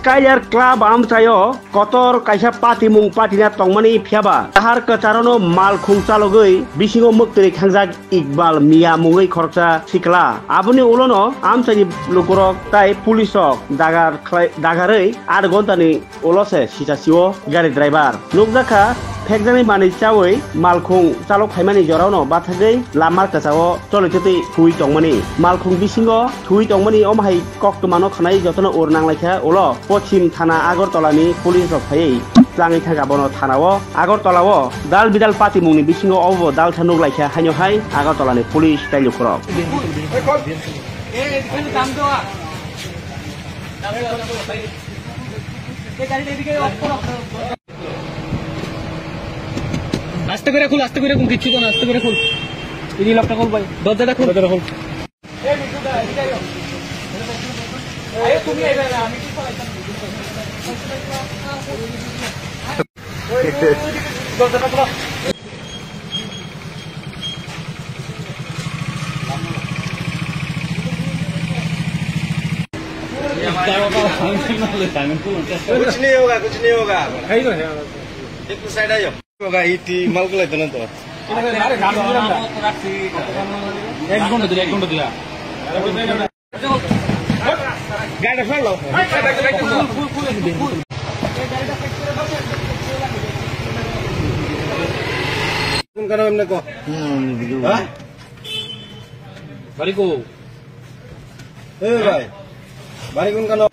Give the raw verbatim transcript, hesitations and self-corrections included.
Kailar Club amchaio kotor kaisa patimung patina tongmani phiyaba, tahar kwcharono malkhung chalogwi bisingo mwktwi khangjak Iqbal Mia mungwi khoroksa sikla. Aboni ulono amchaini lukurok tai police rok dagar khlai-, dagarwi aat ghontani ulo se sisasio gari driver nukjakha. Phekjaknai manwi chawi malkhung chalok phaimani jorano bathagwi lama kwchao choli twtwi thuwi tongmani. Malkhung bisingo thuwi tongmani omo hai koktwmano khwnai jotono ur nanglaikha ulo Pochim Thana Agartala ni police rok phaiwi tlangwi thangkha bono thana o. Agartala o dal bidal patimung ni bisingo obo dalsa nuklaikha haino hai Agartala ni police tai lukurok. আস্তে করে খুল, আস্তে করে খুল, কিচ্ছু তো না, আস্তে করে খুল। এই লকটা খুল ভাই, দরজাটা খুল। দরজাটা খুল। कुछ नहीं होगा, कुछ नहीं होगा। एक तो साइड आइयो। होगा, ईटी माल को लेते ना तो। एक घंटा दिया, एक घंटा दिया। गाड़ी खोल लो। कौन का नाम इनने को? हाँ? गाड़ी को। ए भाई, भाई उनका नाम।